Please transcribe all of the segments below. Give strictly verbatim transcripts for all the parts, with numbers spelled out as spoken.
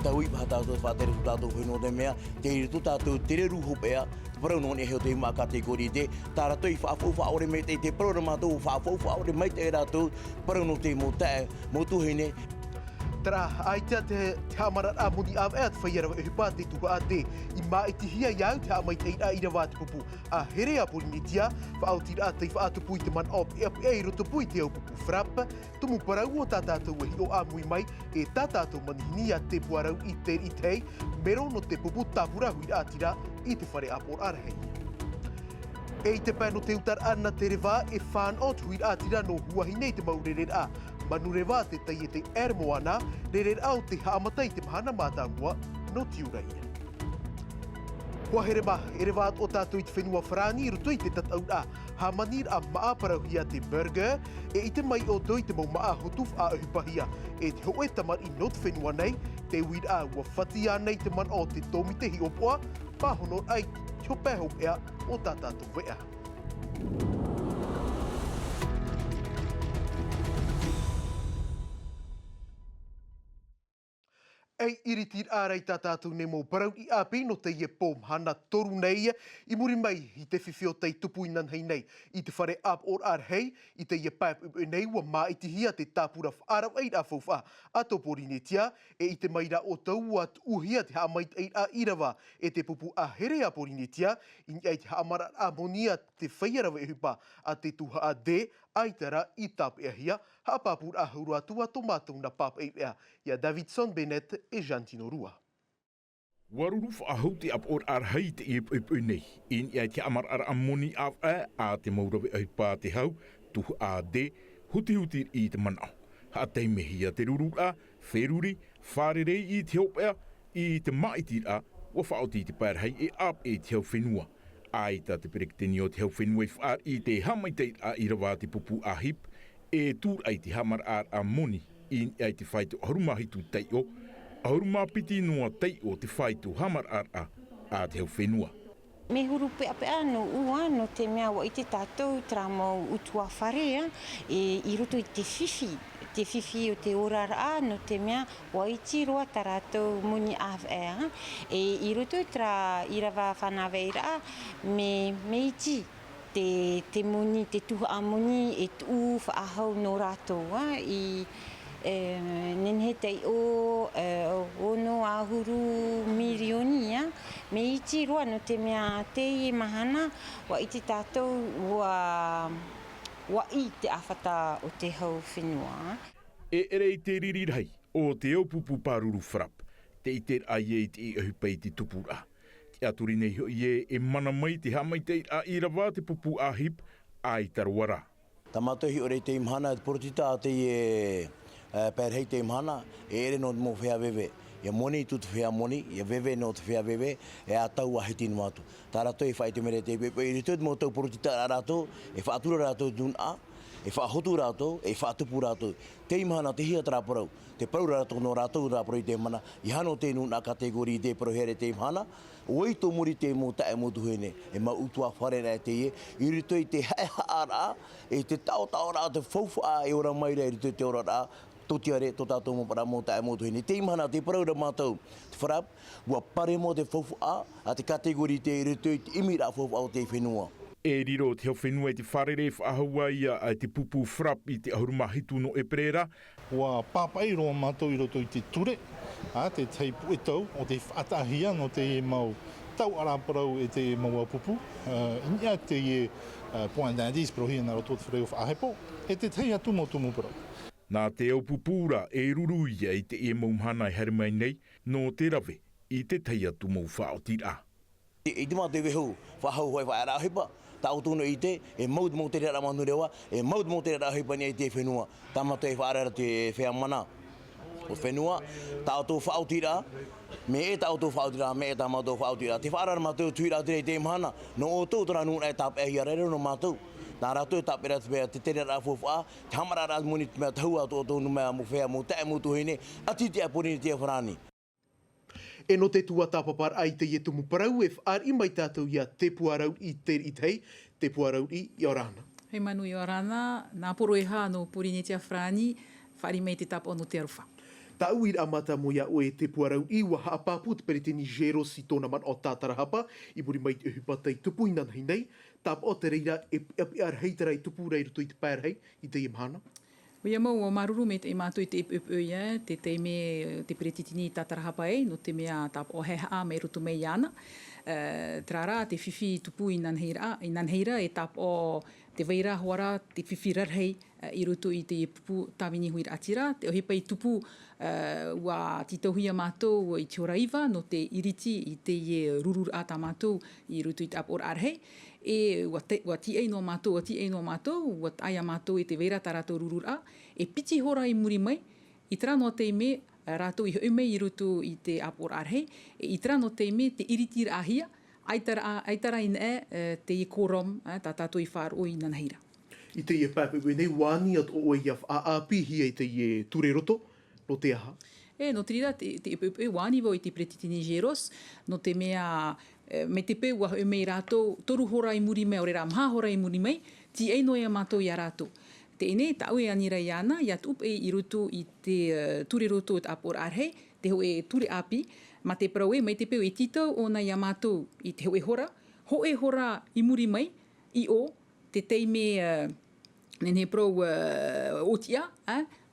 Tau i paha tātou te faʻatere tō tātou fenua, nō te mea, tei roto tātou te ruru hopeʻa, te parau nō niʻa iho i te maʻa catégorie D, tā rātou i faʻaʻohipa ʻore maitaʻi te parau ra mātou, faʻaʻohipa ʻore maitaʻi rātou, parau nō te mau taeaʻe, mau tuahine. Terā, ʻaita te, te haʻamaraʻaraʻa moni ʻāvaʻe a te feiā rave ʻohipa te tuhaʻa D, i māʻitihia i au te haʻamaitaʻiraʻa ʻīrava a te pupu a Here a Pōrīnetia, faʻaotiraʻa tei faʻatupu i te manaʻo peʻapeʻa i roto pū i te au pupu FRAPP, tumu parau o tā tātou e hiʻo ʻāmui mai, e tā tātou manihini a Te Puarauri Teriʻi Tahi, mero nō te pupu tāpura huiraʻatira i te fare ʻāpoʻoraʻa rahi. E i te pae nō te utaraʻa nā te reva e fānaʻo te huiraʻatira nō Huahine i te mau rereraʻa manureva a te taiete Air Moana, rereraʻa o te haʻamata i te mahana mātāmua nō Tiuraia. Hoa here mā, e reva atoʻa tātou i te fenua Farāni i roto i te tataʻuraʻa hāmaniraʻa māʻa parauhia te burger, e ʻite mai ʻoutou i te mau māʻa hotu faʻaʻohipahia e te hōʻē tamariʻi nō te fenua nei, te uiraʻa ua fati ānei te manaʻo o te tōmite hiʻopoʻa, pāhonoraʻa i te hopeʻa hopeʻa o tā tātou veʻa. E iritiraʻa ra i tā tātou nei mau parau ʻāpī nō teie pō mahana toru nei, i muri mai i te fifi o tei tupu inanahi nei i te fare ʻāpoʻoraʻa rahi, i teie pae poʻipoʻi nei ua māʻitihia te tāpura faʻaravaʻiraʻa faufaʻa a tō Pōrīnetia, e ʻite mai rā ʻoutou ua tuʻuhia te haʻamaitaʻiraʻa ʻīrava e te pupu a Here a Pōrīnetia, i niʻa i te haʻamaraʻaraʻa moni a te feiā rave ʻohipa a te tuhaʻa D, ʻaita rā i tāpeʻahia, haʻapāpūraʻa hau roa atu ā tō mātou nā pāpaʻi veʻa, ia Davidson Bennett e Jantino Rua. Ua ruru faʻahou te ʻāpoʻoraʻa rahi i teie poʻipoʻi nei, i niʻa i te haʻamaraʻaraʻa moni ʻāvaʻe a te mau rave ʻohipa a te hau, tuhaʻa D, hutihuti i te manaʻo. Haʻataimehia te rururaʻa, feruri, fārerei i te hopeʻa, i te māʻitiraʻa, ua faʻaoti i te pae rahi e ʻāpeʻe i te hau fenua. ʻAita te peretiteni o te hau fenua i fāriʻi i te haʻamaitaʻiraʻa ʻīrava a te pupu a HIP, e tūraʻi te haʻamaraʻaraʻa moni i niʻa i te faito ʻahuru mā hitu taiʻo, ʻahuru mā piti noa taiʻo te faito haʻamaraʻaraʻa a te hau fenua. Mea huru peʻapeʻa nō ʻua, nō te mea ua ʻite tātou terā mau ʻutuāfare, ā, e, i roto i te fifi, te fifi o te oraraʻa, nō te mea ua iti roa tā rātou moni ʻāvaʻe, ā. E i roto i terā ʻīrava fānāveiraʻa, mea, mea iti te, te moni, te tuhaʻa moni e tuʻu faʻahou nō rātou, ā, i, e, nehenehe taiʻo, e, ono ʻahuru mirioni, ā, mea iti roa nō te mea teie mahana, ua ʻite tātou, ua, ua ʻī te ʻāfata o te hau fenua. E ʻere i te riri rahi o te au pupu pāruru FRAPP, tē ʻite ra ʻoia i te ʻohipa i te tupuraʻa. Tiʻaturi nei hoʻi ē, e mana mai te haʻamaitaʻiraʻa ʻīrava a te pupu a HIP, ʻaita roa rā. Tā mātou e hiʻo ra i teie mahana, te poritita a teie, e, pae rahi i teie mahana, e ʻere nō te mau feiā veve. ʻIa moni tū te feiā moni, ʻia veve nō te feiā veve, e ʻa tau ʻa hiti noa atu. Tā rātou e faʻaʻite mai ra i teie poʻipoʻi, i roto i te mau tau poritita a rātou, e faʻatura rātou i te nūnaʻa, e faʻahotu rātou, e faʻatupu rātou. Teie mahana, tei hea terā parau? Tē parau ra rātou nō rātou terā parau i teie mahana, ʻeiaha nō te nūnaʻa catégorie D e parauhia ra i teie mahana, ʻo vai tō muri i te mau taeaʻe mau tuahine, e mau ʻutuāfare rā teie, i roto i te haʻehaʻaraʻa, e te taʻotaʻoraʻa o te faufaʻa e ora mai ra i roto i te oraraʻa, tōtiare, tō tātou mau parau mau taeaʻe mau tuahine. Teie mahana, tē parau ra mātou, te FRAPP, ua paremo te faufaʻa a te catégorie D i roto i te ʻimiraʻa faufaʻa o te fenua. E riro te hau fenua i te fārerei faʻahou ïa a te pupu FRAPP i te ʻahuru mā hitu nō ʻēperēra. Ua pāpaʻi roa mātou i roto i te ture, ā, te tahi puʻe tau o te faʻataʻahia nō te mau tauʻaraʻa parau e te mau pupu, ā, i niʻa i te, ā, point d'indice parauhia nā roto i te fare faʻahepo, e te tahi atu mau tumu parau. Nā te au pupu ra e ruru ïa i teie mau mahana e haere mai nei, nō te rave i te tahi atu mau faʻaotiraʻa. I, i te mātou e vehu, faʻahou hoʻi faʻaearaʻa ʻohipa, tā ʻoutou nō ʻite, e mau te mau tereraʻa manureva, e mau te mau tereraʻa ʻohipa i niʻa i te fenua. Tā mātou e faʻaara ra te feiā mana o te fenua, tā ʻoutou faʻaotiraʻa, mea ʻē tā ʻoutou faʻaotiraʻa, mea ʻē tā mātou faʻaotiraʻa. Tē faʻaara ra mātou te huiraʻatira i teie mahana, nō ʻoutou terā nūnaʻa e tāpeʻahia ra, e riro nō mātou. Nā rātou e tāpeʻa ra te, te tereraʻa faufaʻa, te haʻamaraʻaraʻa moni, te mea tahua tō ʻoutou nūnaʻa mau feiā, mau taeaʻe mau tuahine, ʻati i te Pōrīnetia farāni. E nō te tuatāpaparaʻa i teie tumu parau e fāriʻi mai tātou ia Te Puarauri Teriʻi Tahi, Te Puarauri, ʻia ora na. Haere mai nō, ʻia ora na, nā poro e hā nō Pōrīnetia farāni, fāriʻi mai te tāpaʻo nō te aroha. Taʻu i raʻa mātāmua iā ʻoe te puarauri, ua haʻapāpū te peretiteni Géros i tōna manaʻo tātarahapa i muri mai i te ʻohipa tei tupu inanahi nei, tāpaʻo te reira e peʻapeʻa rahi terā i tupu ra i roto i te pae rahi i teie mahana. ʻOia mau, ua māuruuru maitaʻi mātou i te ʻepoʻepo ia, te taime te peretiteni i tātarahapa ai, nō te mea tāpaʻo haʻehaʻa mai roto mai iāna. Terā rā te fifi i tupu inanahi ra, inanahi ra e tāpaʻo te vai ra hoʻi ra te fifi rarahi i roto i te pupu tāvini huiraʻatira, te ʻohipa i tupu, ua tītauhia mātou i te hora iva nō te iriti i teie rururaʻa tā mātou i roto i te ʻāpoʻoraʻa rahi. E ua te, ua tīaʻi noa mātou, ua tīaʻi noa mātou, ua taʻa ia mātou e te vai ra tā rātou rururaʻa, e piti hora i muri mai, i terā noa taime rātou i hoʻi mai i roto i te ʻāpoʻoraʻa rahi, e i terā noa taime te iritiraʻahia, ʻaita rā, ʻaita rā ināʻe teie quorum tā tātou i faʻaroʻo inanahi ra. I teie pae poʻipoʻi nei, ua ani atoʻa ʻoe ia faʻaʻāpīhia i teie ture roto, nō te aha? E, nō te reira, te, te ʻepoʻepo, ua ani vau i te peretiteni Géros, nō te mea, mai te peu ua hoʻi mai rātou, toru hora i muri mai, ʻaore rā maha hora i muri mai, tīaʻi noa ia mātou ia rātou. Teie nei, tāʻu e ani ra iāna, ia tuʻu paʻi i roto i te ture roto o te ʻāpoʻoraʻa rahi, te hōʻē ture ʻāpī, mā te parau ē, mai te peu e tītau ʻōna ia mātou i te hōʻē hora, hōʻē hora i muri mai, i ʻō, te taime, nehenehe parau, ʻōtiʻa,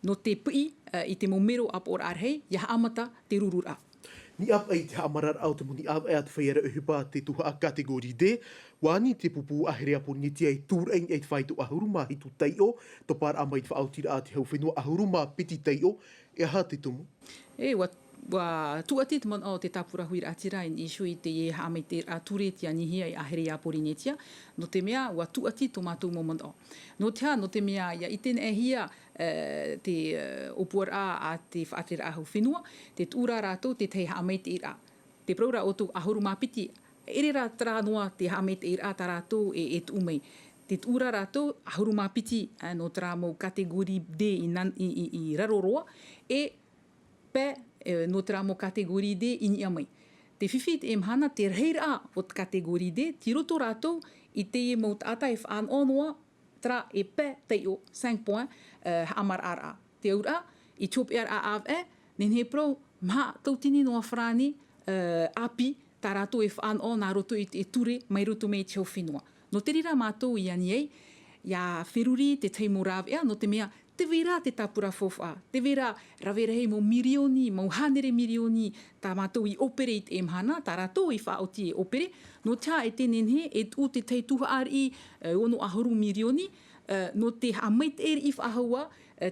nō te piʻi i te mau mero ʻāpoʻoraʻa rahi, ia haʻamata te rururaʻa. Niʻa paʻi i te haʻamararaʻa o te mau niʻa vaʻe a te feiā ʻohipa te tuhaʻa catégorie D, ua ani te pupu ʻāhere a Pōrīnetia e tūraʻi i te faito ʻahuru mā hitu taiʻo, topa ra mai te faʻaotiraʻa a te hau fenua ʻahuru mā piti taiʻo, e aha te tumu? E, ua, ua tūʻati te manaʻo o te tāpura huiraʻatira i niʻa iho i teie haʻamaitaʻiraʻa ture tei anihia e ʻāhere a Pōrīnetia, nō te mea ua tūʻati tō mātou mau manaʻo. Nō te aha, nō te mea ia ʻite neʻehia te ʻōpuaraʻa a te faʻatereraʻa hau fenua, te tuʻu ra rātou tētahi haʻamaitaʻiraʻa. Te parau ra ʻoutou ʻahuru mā piti, ʻere rā terā noa te haʻamaitaʻiraʻa tā rātou e, e tuʻu mai. Te tuʻu ra rātou ʻahuru mā piti nō terā mau catégorie D i nan-, i, i, i raro roa, e pae nō terā mau catégorie D i niʻa mai. Te fifi i teie mahana, te rahiraʻa o te catégorie D, tei roto rātou i teie mau taʻata e faʻanaʻo noa, terā e pae taiʻo, cinq points, haʻamaraʻaraʻa. Te auraʻa, i te hopeʻaraʻa ʻāvaʻe, nehenehe parau, maha tauatini noa farāni ʻāpī, tā rātou e faʻanaʻo nā roto i te ture, mai roto mai i te hau fenua. Nō te reira mātou i ani ai, ia feruri tētahi mau rāveʻa, nō te mea, tē vai ra te tāpura faufaʻa, tē vai ra rave rahi mau mirioni, mau hānere mirioni, tā mātou i ʻōpere i teie mahana, tā rātou i faʻaoti e ʻōpere, nō te aha e te nehenehe, e tuʻu tētahi tuhaʻa riʻi, e ono ʻahuru mirioni, nō te haʻamaitaʻi riʻi faʻahou ā,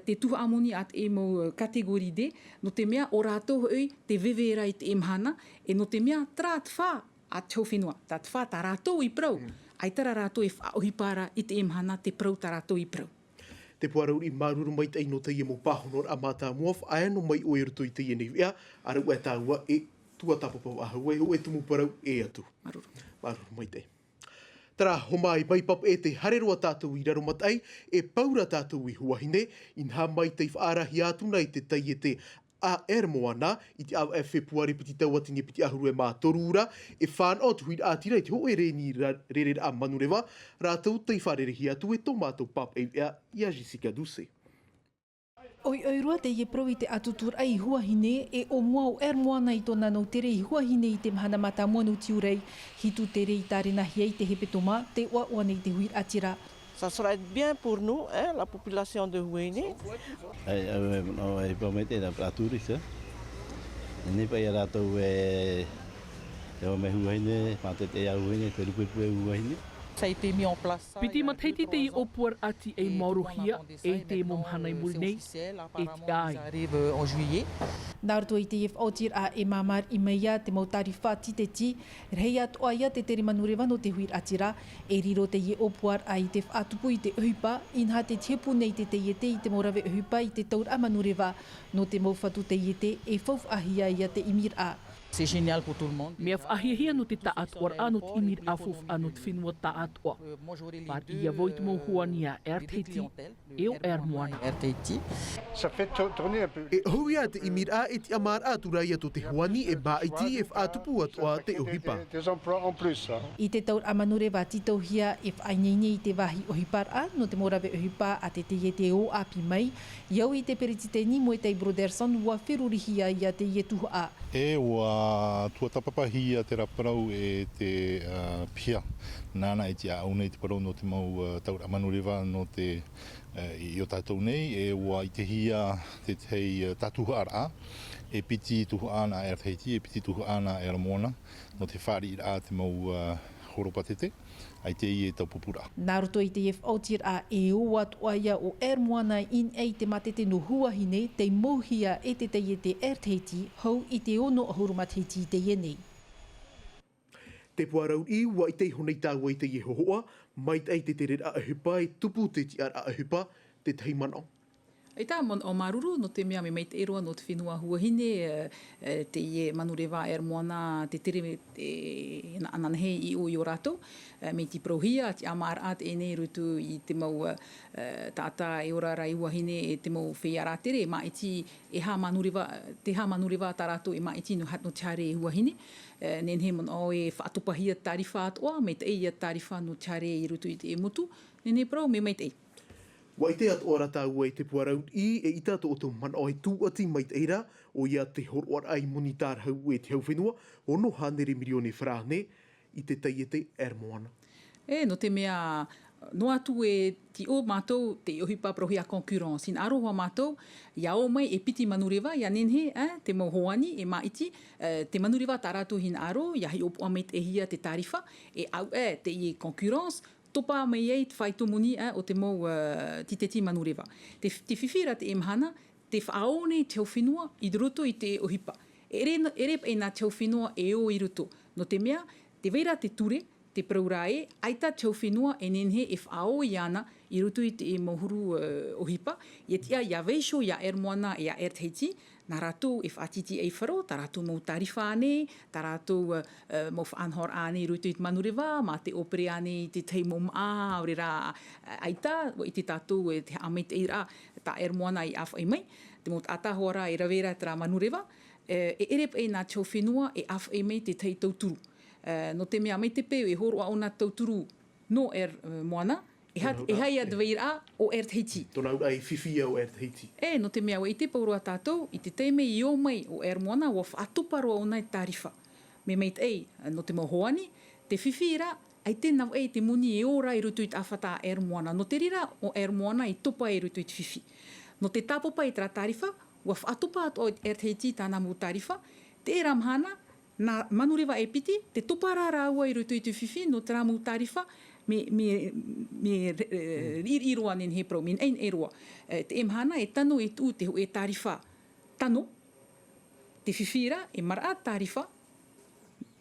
te tuhaʻa moni a teie mau catégorie D, nō te mea ʻo rātou hoʻi tē veve ra i teie mahana, e nō te mea terā te fā a te hau fenua, tā te fā tā rātou i parau, ʻaita rā rātou e faʻaʻohipa ra i teie mahana te parau tā rātou i parau. Te puarauri, māuruuru maitaʻi nō teie mau pāhonoraʻa mātāmua, faʻaea noa mai ʻoe i roto i teie nei veʻa, ʻāreʻa tāua e tuatāpapa faʻahou ai, hōʻē tumu parau e atu. Māuruuru. Māuruuru maitaʻi. Terā, hōmai mai pape e te haere roa tātou i Raromataʻi, e pau ra tātou i Huahine, inaha mai tei faʻaarahia atu nei te taiete a Air Moana, i te ʻāvaʻe Fepuare piti tauatini piti ʻahuru e mā toru ra, e fānaʻo te huiraʻatira i te hōʻē reni ra-, rereraʻa manureva, rātou tei fārerehia atu e tō mātou papaʻi veʻa iā Jessica Doucet. ʻOiʻoi roa teie parau i te ʻātuturaʻa i Huahine, e ʻōmua ʻo Air Moana i tōna nau tere i Huahine i te mahana mātāmua nō Tiurai, hitu tere i tārenahia i te hepetoma, tē ʻoaʻoa nei te huiraʻatira. Ça sera bien pour nous, hein, la population de Huahine. Ai, ai, ai, ai, pas mettre la, la touriste, hein. Nei paʻi ia rātou e, e ō mai Huahine, mātete ia Huahine, te ruperupe Huahine. Ça a été mis en place. Piti matahiti teie ʻōpuaraʻa tīaʻi maorohia, e i teie mau mahana i muri nei, e tiʻa ai. Nā roto i teie faʻaotiraʻa e māmāriʻi mai ia te mau tārifa tīteti, rahi atoʻa ia te tere manureva nō te huiraʻatira, e riro teie ʻōpuaraʻa i te faʻatupu i te ʻohipa, inaha tē tihepu nei te taiete i te mau rave ʻohipa i te tauraʻa manureva, nō te mau fatu taiete e faufaʻahia ia te ʻimiraʻa. C'est génial pour tout le monde. Mea faʻahiahia nō te tāʻātoʻaraʻa nō te ʻimiraʻa faufaʻa nō te fenua tāʻātoʻa. Fāriʻi ia vau i te mau huani a Air Tahiti e o Air Moana. Ça fait tourner un peu. E ʻohu ia te ʻimiraʻa e tiʻamāraʻa atu rā ia tō te huani e māʻiti e faʻatupu atoʻa te ʻohipa. Des emplois en plus, hein. I te tauraʻa manureva tītauhia e faʻaineine i te vāhi ʻohiparaʻa nō te mau rave ʻohipa a te taiete ō ʻāpī mai. I au i te peretiteni Moetai Brotherson ua ferurihia ia teie tuhaʻa. E ua tuatāpapahia te rāparau e te piha. Nāna e tiʻa au nei te parau nō te mau tauraʻa manureva nō te i o tātou nei e ua ʻitehia te tahi tātuhaʻaraʻa e piti tuhaʻa nā Air Tahiti e piti tuhaʻa nā Air Moana nō te fāriʻiraʻa te mau horopatete. ʻAita e taupupuraʻa. Nā roto i teie faʻaotiraʻa e ō atoʻa ia o Air Moana i niʻa i te mātete nō huahine tei mauhia e te taiete Air Tahiti hou i te ono ʻahuru matahiti i teie nei. Te puarauri ua ʻite iho nei tāua i teie hohoʻa, maitaʻi te tereraʻa ʻohipa e tupu te tiʻaraʻa ʻohipa, tētahi manaʻo. ʻAita manaʻo māuruuru nō te mea mea maitaʻi roa nō te fenua huahine teie manureva Air Moana te tere e nā ananahi i ʻō i ō rātou. Mea tīparauhia tiʻamāraʻa teie nei i roto i te mau taʻata e ora rā i huahine e te mau feiā rātere e māʻiti e hā manureva te hā manureva tā rātou e māʻiti nō te hare i huahine. Nehenehe manaʻo e faʻatopahia tārifa atoʻa maitaʻi ia tārifa nō te hare i roto i te motu. Nehenehe parau mea maitaʻi. Ua ʻite atoʻa rā tāua i te puarauri e ʻita tō ʻoutou manaʻo e tūʻati maitaʻi rā ʻoia te horoʻaraʻa i moni tārahu e te hau fenua ono hānere mirioni farāne i te taiete Air Moana. E nō te mea noa atu e tiʻo mātou te ʻohipa parauhia concurrence i nā aroha mātou ia ō mai e piti manureva ia nehenehe te mau hoani e māʻiti te manureva tā rātou hinaʻaro ia hiʻopoʻa maitaʻihia te tārifa e au e teie concurrence topa mai ai te faito moni o te mau titeti manureva. Te fifi rā te mahana te faʻaō nei te hau fenua i roto i te ʻohipa. E ʻere paʻi nā te hau fenua e ō i roto nō te mea te vai ra te ture te parau rā e ʻaita te hau fenua e nehenehe e faʻaō iāna i roto i te mau huru ʻohipa. Ia tiʻa ia vaiiho ia Air Moana ia Air Tahiti nā rātou e faʻatītīʻai faro tā rātou mau tārifa ānei tā rātou mau faʻanahoraʻa ānei i roto i te manureva mā te ʻōpere ānei i tētahi mau māʻa ʻaore rā ʻaita ua ʻite tātou e te haʻamaitaʻiraʻa tā Air Moana i ʻāfaʻi mai te mau taʻata hoʻi rā e rave ra terā manureva. E ʻere paʻi nā te hau fenua e ʻāfaʻi mai tētahi tauturu nō te mea mai te peu e horoʻa ʻōna tauturu nō Air Moana e hā ia te vairaʻa o Air Tahiti. Tōna auraʻa e fifi ia o Air Tahiti. E nō te mea ua ʻite pauroa tātou i te taime i ō mai o Air Moana ua faʻatopa roa ʻōna i tārifa. Mea maitaʻi nō te mau hoani te fifi rā ʻaita nā vaʻe i te moni e ora i roto i te ʻāfata a Air Moana nō te reira o Air Moana i topa i roto i te fifi. Nō te tāpapa i terā tārifa ua faʻatopa atoʻa o Air Tahiti tāna mau tārifa. Terā mahana nā manureva e piti te topa rā rāua i roto i te fifi nō terā mau tārifa. Me riʻiriʻi roa nehenehe parau me naʻinaʻi roa. Te mahana e tano e tuʻu te hōʻē tārifa tano te fifi rā e maraʻa tārifa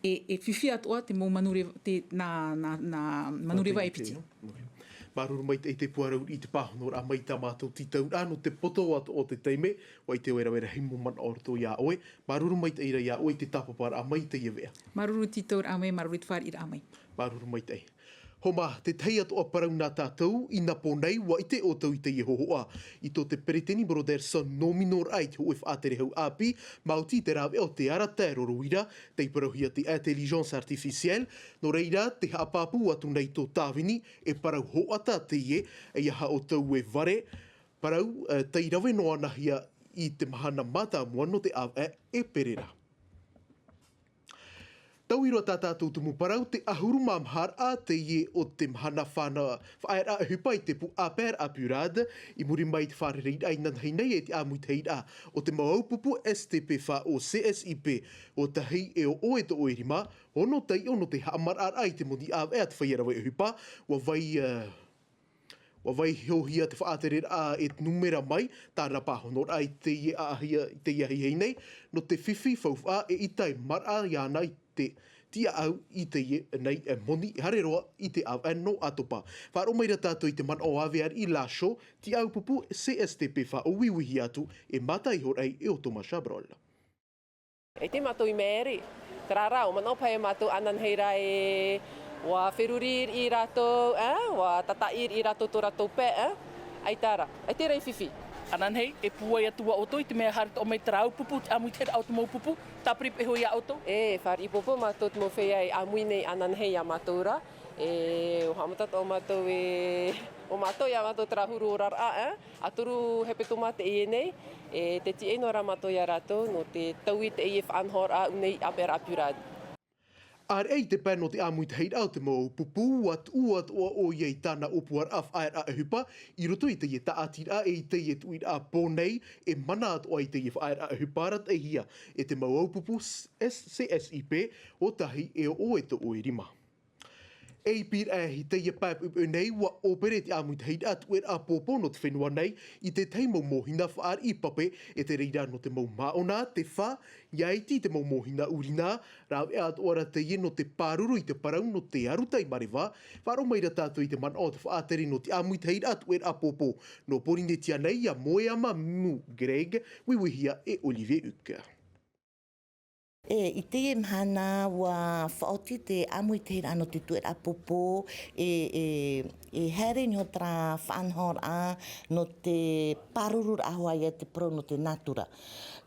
e fifi atoʻa te mau manureva e piti. Māuruuru maitaʻi te puarauri i te pāhonoraʻa mai i tā mātou tītauraʻa nō te poto atoʻa o te taime. Ua ʻite ʻoe rave rahi mau manaʻo o roto iā ʻoe. Māuruuru maitaʻi rā iā ʻoe i te tāpaparaʻa mai i teie veʻa. Māuruuru tītauraʻa mai māuruuru i te fāriʻiraʻa mai. Māuruuru maitaʻi. Homa tētahi atoʻa parau nā tātou i nā pō nei ua ʻite ʻoutou i teie hohoʻa i tō te peretiteni Brotherson nō minoraʻa i te hōʻē faʻaterehau ʻāpī. Māoti i te rāveʻa o te ara taero roira tei parauhia te intelligence artificielle. Nō reira te haʻapāpū atu nei tō tāvini e parau hoʻata teie. Ia haʻa ʻoutou e vare parau tei rave noa nahia i te mahana mātāmua nō te ʻāvaʻe e pererā. Tauiroa tā tātou tumu parau te ʻahuru mā maha raʻa teie o te mahana faʻaearaʻa ʻohipa i te pū ʻāpēraʻa purad. I muri mai i te fārereiraʻa inanahi nei e te ʻāmuitahiraʻa o te mau pupu stp fā o csip o tahi e o ʻoe tō ʻoe rima. Ono taiʻo nō te haʻamaraʻaraʻa i te moni ʻāvaʻe a te feiā rave ʻohipa ua vai ua vaihohia te faʻatereraʻa e numera mai tāna pāhonoraʻa i teie ahiahi nei nō te fifi faufaʻa e ʻita e maraʻa iāna i te tiaʻau i teie nei moni e haere roa i te ʻāvaʻe nō ʻatopa. Faʻaroʻo mai ra tātou i te manaʻo aveariʻi lasho tiaʻau pupu csp fā o uiuihi atu e mata iho raʻi e o thomas chabrol. E te mātou i mēri, terā rā, ʻua manaʻo paʻi mātou ananahi rā e, ʻua feruri riʻi rātou, ā, ʻua tātaʻi riʻi rātou tō rātou pae, ā, ʻaita rā. ʻAita rā e fifi. Ananahi, e pūai atu ā ʻoutou i te mea haere atoʻa mai terā au pupu, te ʻāmuitahiraʻa o te mau pupu, tāpiri paʻi hoʻi iā ʻoutou? E, fāriʻi popo mātou te mau feiā e ʻāmui nei ananahi iā mātou rā. E, ʻua haʻamata atoʻa mātou e, ʻo mātou iā mātou terā huru oraraʻa, ā, ʻa toru hepetoma teie nei, e, tē tīaʻi noa ra mātou iā rātou, nō te taui teie faʻanahoraʻa ʻū nei ʻāpeʻaraʻa purani. ʻĀreʻa i te pae nō te ʻāmuitahiraʻa o te mau pupu, ʻua tuʻu atoʻa ʻoia i tāna ʻōpuaraʻa faʻaearaʻa ʻohipa, i roto i teie tāʻatiraʻa e i teie tuʻiraʻa pō nei, e mana atoʻa i teie faʻaearaʻa ʻohipa arataʻihia e te mau au pupu S-, C S I P, ʻo tahi e oʻo e toʻo e rima. E i pīraʻa i teie pae poʻipoʻi nei, ʻua ʻōpere te ʻāmuitahiraʻa tuʻeraʻa pōpō nō te fenua nei i te tahi mau mōhina fāriʻi pape, e te reira nō te mau māʻona, te fā, ʻia iti i te mau mōhina ʻūrina, rāveʻa atoʻa ra teie nō te pāruru i te parau nō te arutai mareva, faʻaroʻo mai ra tātou i te manaʻo o te faʻatere nō te ʻāmuitahiraʻa tuʻeraʻa pōpō nō Pōrīnetia nei iā Moeama Mimu Greg, uiuihia e Olivier Huck. E, i teie mahana, ʻua faʻaoti te ʻāmuitahiraʻa nō te tuʻeraʻa pōpō, e, e, e haere i niʻa i terā faʻanahoraʻa nō te pārururaʻa hoʻi ia te parau nō te nātura.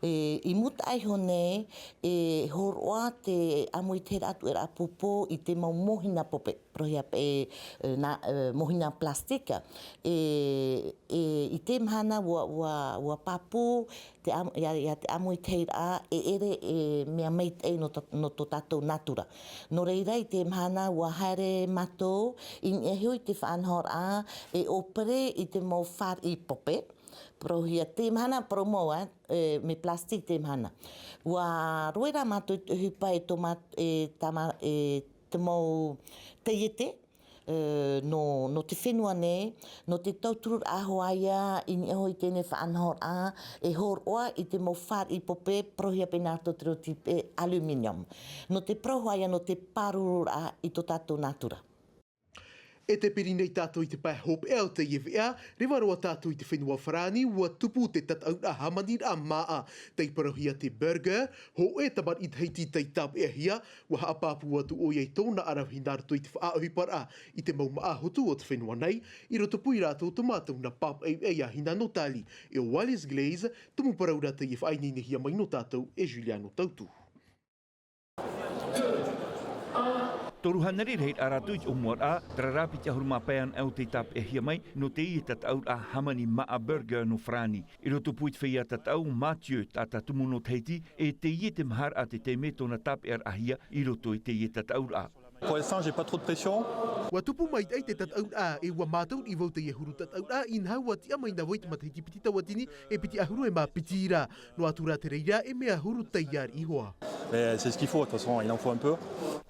E, i mūtaʻa iho nei, e hōroʻa te ʻāmuitahiraʻa tuʻeraʻa pōpō i te mau mōhina pape. Parauhia paʻi, e, nā, e, mōhina plastique. E, e, i te mahana ʻua, ʻua, ʻua pāpū te ʻam-, ia, ia te ʻāmuitahiraʻa e ʻere e mea maitaʻi nō tō, nō tō tātou nātura. Nō reira, i te mahana ʻua haere mātou i niʻa iho i te faʻanahoraʻa e ʻōpere i te mau fāriʻi pape. Parauhia te mahana, parau mau, e, e, mea plastique te mahana. ʻUa roe rā mātou i te ʻohipa e tō māt-, e tama-, e te mau taiete, e, nō, nō te fenua nei, nō te tauturu-raʻa hoʻi ia i niʻa iho i teie faʻanahoraʻa, e hōroʻa i te mau fāriʻi pape, parauhia paʻi nā roto i te reo tīpē aluminium. Nō te parau hoʻi ia nō te pāruru-raʻa i tō tātou nātura. E te piri nei tātou i te pae hopeʻa o teie veʻa, reva roa tātou i te fenua Farāni, ʻua tupu te tataʻuraʻa hāmaniraʻa māʻa, tei parauhia te burger, hōʻē tamariʻi Tahiti tei tāpeʻahia, ʻua haʻapāpū atu ʻoia i tōna ʻaravihi nā roto i te faʻaʻohiparaʻa i te mau māʻa hotu o te fenua nei, i rotopū ia rātou tō mātou nā pāpaʻi veʻa hina nō Tali, e ʻo Wallace Glaze, tumu parau ra teie faʻaineinehia mai nō tātou e Juliano Tautu. Toru hānere rahiraʻa rātou i te ʻōmuaraʻa, terā rā piti ʻahuru mā pae anaʻe ʻo tei tāpeʻahia mai, nō teie tataʻuraʻa hāmani māʻa burger nō Farāni. I rotopū i te feiā tataʻu Mathieu, taʻata tumu nō Tahiti, e teie te maharaʻa te taime tōna tāpeʻaraʻahia i roto i teie tataʻuraʻa. Pour l'instant, j'ai pas trop de pression. ʻUa tupu maitaʻi te tataʻuraʻa, e ʻua mātaʻu riʻi vau teie huru tataʻuraʻa, inaha ʻua tiʻa mai nā vau i te matahiti piti tauatini, e piti ʻahuru e mā piti ra. Noa atu rā te reira, e mea huru taiā riʻi hoʻi. Mais c'est ce qu'il faut, de toute façon, il en faut un peu.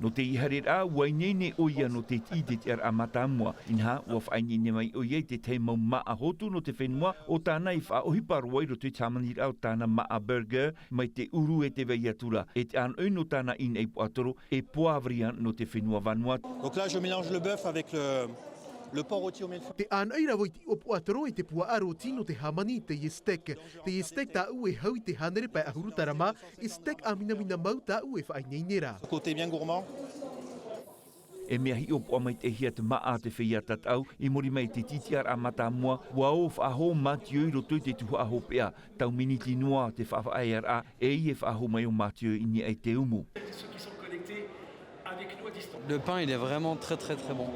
Nō teie haereraʻa, ʻua ineine ʻoia nō te tiʻi i te tiʻaraʻa mātāmua. Inaha, ʻua faʻaineine mai ʻoia i te tahi mau māʻa hotu nō te fenua, ʻo tāna i faʻaʻohipa roa i roto i te hāmaniraʻa o tāna māʻa burger, mai te ʻuru e tē vai atu ra, e te ʻānoʻi nō tāna ʻīnaʻi puaʻatoro, e poivrian nō te fenua Vanuatu. Donc là, je mélange le bœuf avec le, le porc rôti au mille-feuille. Tē ʻānoʻi ra vau i te ʻōpuaʻatoro e te puaʻa roti nō te hāmani i teie steak. Teie steak tāʻu e hau i te hānere pae ʻahuru tarama, e steak ʻāminamina mau tāʻu e faʻaineine ra. Ce côté bien gourmand. E mea hiʻopoʻa maitaʻihia te māʻa a te feiā tataʻu, i muri mai i te tiʻaraʻa mātāmua, ʻua ō faʻahou Mathieu i roto i te tuhaʻa hopeʻa, tau miniti noa te faʻafaʻaearaʻa, e ʻia faʻahou mai ʻo Mathieu i niʻa i te umu. Le pain, il est vraiment très, très, très bon.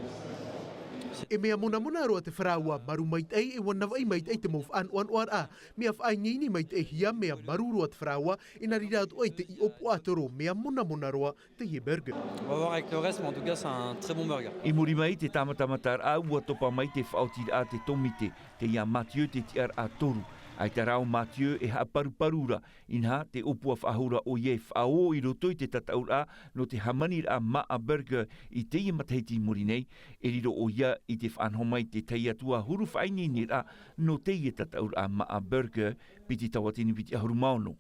E mea monamona roa te faraoa, maru maitaʻi, e ʻua navaʻi maitaʻi te mau faʻanoʻanoʻaraʻa, mea faʻaineine maitaʻihia, mea maru roa te faraoa, e nā reira atoʻa i te ʻōpuaʻatoro, mea monamona roa, teie burger. On va voir avec le reste, mais en tout cas, c'est un très bon burger. I muri mai te tāmatamataraʻa, ʻua topa mai te faʻaotiraʻa te tōmite, teie ā Mathieu te tiʻaraʻa toru. ʻAita rā ʻo Mathieu e haʻaparuparu ra, inaha te ʻōpua faʻahou ra ʻoia e faʻaō i roto i te tataʻuraʻa nō te hāmaniraʻa māʻa burger i teie matahiti i muri nei, e riro ʻoia i te faʻanaho mai i te tahi atu ā huru faʻaineineraʻa nō teie tataʻuraʻa māʻa burger, piti tauatini piti ʻahuru mā ono.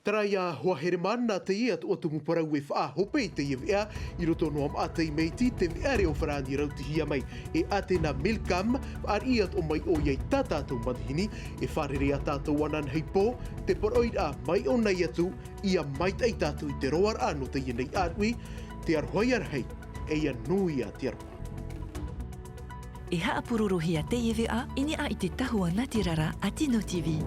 Taraia hoa heremana teie atu atu muparaue faʻahope i teie veʻa i roto noa maʻa tei meiti te veʻa reo farani rautihia mai e atena milcam. Faʻariʻi atu o mai ʻoia i tā tātou manihini e fārerei a tātou ananahi pō te poroʻi raʻa mai o nei atu ia maitaʻi tātou i te roaraʻa nō teie nei ʻāruʻi. Te aroha ia rahi e ia nui ia te aroha. E haʻapurorohia teie veʻa i niʻa i te tahua natirara a tino tv.